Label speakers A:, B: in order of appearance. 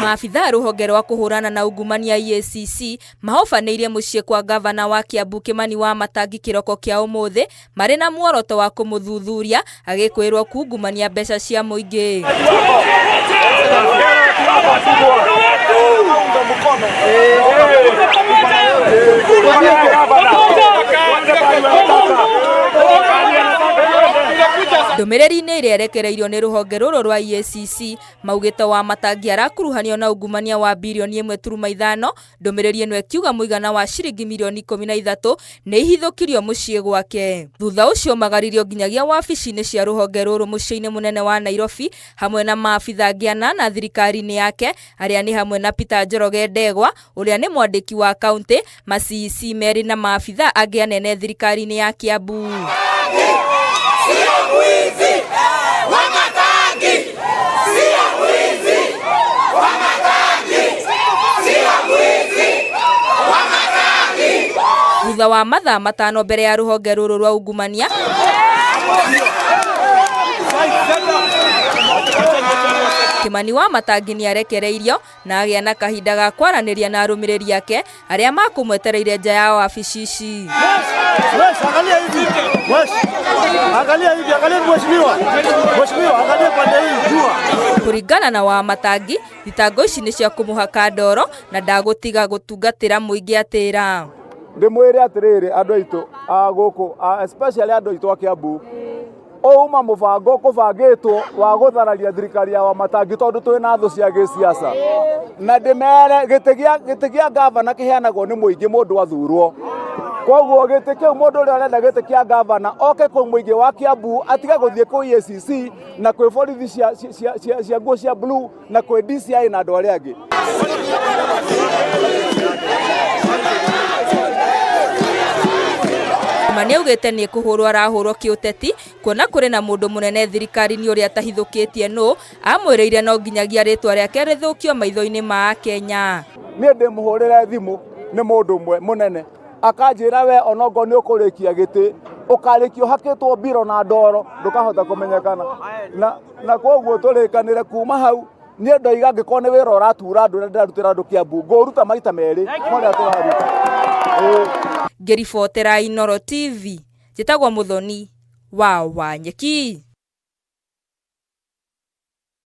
A: Maabitha a rũhonge rwa kũhũrana na ungumania EACC mahobanĩirie mũciĩ kwa ngavana wa Kiambu Kimani Wamatangi kĩroko kĩa ũmũthĩ marĩ na muoroto wa kũmũthuthuria agĩkwĩrwo kungumania mbeca cia mũingĩ. Ndũmĩrĩri-inĩ ĩrĩa ĩrekereirio nĩ rũhonge rũrũ rwa EACC maugĩte Wamatangi arakuruhanio na ungumania wa birioni 1.5 Ndũmĩrĩri ĩno ĩkiuga mũigana wa ciringi mirioni 13 nĩ ihithũkirio mũciĩ gwake. Thutha ũcio magaririo nginyagia wabici-inĩ cia rũhonge rũrũ mũciĩ-inĩ mũnene wa Nairobi hamwe na maabitha angĩ anana thirikari-inĩ yake arĩa nĩ hamwe na Peter Njoroge Ndegwa ũrĩa nĩ mwandĩki wa kauntĩ, ma CEC merĩ na maabitha angĩ anene thirikari-inĩ ya Kiambu. Thutha wa mathaa 5 mbere ya rũhonge rũrũ rwa ungumania Kimani Wamatangi nĩ arekereirio na agĩa na kahinda ga kwaranĩria na arũmĩrĩri ake arĩa makũmwetereire nja ya wabici ici.
B: Angalia hivi. Angalia hivi, angalia mheshimiwa. Mheshimiwa, angalia pande hii jua.
A: Kũringana na Wamatangi, thitango ici nĩ cia kũmũhaka ndoro na ndagũtiga gũtungatĩra mũingĩ atĩra.
B: Ndĩmwĩre atĩrĩrĩ andũ aitũ a gũkũ, especially andũ aitũ a Kiambu, ũma mũbango kũbangĩtwo wa gũthararia thirikari ya Wamatangi tondũ twĩ na thũ cia gĩsiasa. Na ndĩmere gĩtĩ gĩa gavana kĩheanagwo nĩ mũingĩ mũndũ athurwo. Koguo gĩtĩ kĩu mũndũ ũrĩa ũrenda gĩtĩ kĩa gavana oke kwĩ mũingĩ wa Kiambu atige gũthiĩ kwĩ EACC na kwĩ borithi cia nguo cia blue na kwĩ DCI na andũ arĩa angĩ.
A: Ma nĩaugĩte nĩ kũhũrwo arahũrwo kĩũteti kuona kũrĩ na mũndũ mũnene thirikari-inĩ ũrĩa atahithũkĩtie nũ amwĩrĩire no nginyagia rĩtwa rĩake rĩthũkio maitho-inĩ ma Akenya.
B: Niĩ ndĩmũhũrĩre thimũ nĩ mũndũ ũmwe mũnene akanjĩra we onokorwo nĩ ũkũrĩkia gĩtĩ ũkarĩkia ũhakĩtwo mbiro na ndoro ndũkahota kũmenyekana na koguo tũrĩkanĩre kuma hau niĩ ndoiga angĩkorwo nĩ wĩra ũratura andũ ũrĩa ndĩrarutĩra andũ Kiambu ngũũruta maita merĩ marĩa tũraruta.
A: Ngĩribotera Inooro TV, njĩtagwo Mũthoni wa Wanyeki.